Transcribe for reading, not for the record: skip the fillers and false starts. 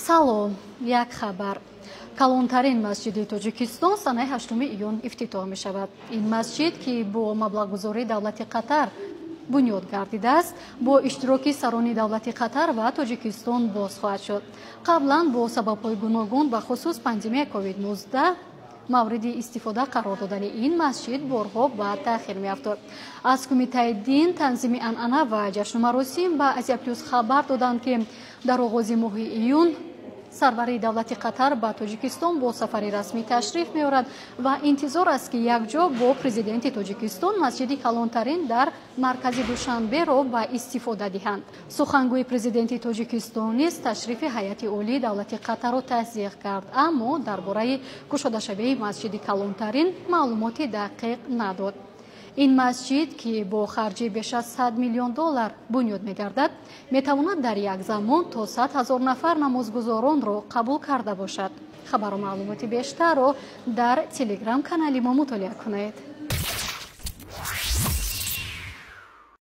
Салом, як хабар. Калонтарин масҷиди Тоҷикистон санаи 8 июн ифтитоҳ мешавад. Ин масҷид, ки бо маблағгузории давлати Қатар бунёд гардидааст, бо иштироки сарони давлати Қатар ва Тоҷикистон боз хоҳад шуд. Қаблан бо сабабҳои гуногун, ба хусус пандемияи COVID-19, мавриди истифода қарор додани ин масҷид борҳо ба таъхир меафтод. Аз Кумитаи дин, танзими анъана ва ҷашну маросим ба Азия Плюс хабар доданд, ки дар оғози моҳи июн сарвари давлати Қатар ба Тоҷикистон бо сафари расмӣ ташриф меорад ва интизор аст, ки якҷо бо президенти Тоҷикистон масҷиди калонтарин дар маркази Душанберо ба истифода диҳанд. Сухангӯи президенти Тоҷикистон низ ташрифи ҳайати олии давлати Қатарро тасдиқ кард, аммо дар бораи кушодашавии масҷиди калонтарин маълумоти дақиқ надод. Ин масҷид, ки бо харҷи беш аз 100 миллион доллар бунёд мегардад, метавонад дар як замон то 100 ҳазор нафар намозгузоронро қабул карда бошад. Хабару маълумоти бештарро дар телеграм канали мо мутолиа кунед.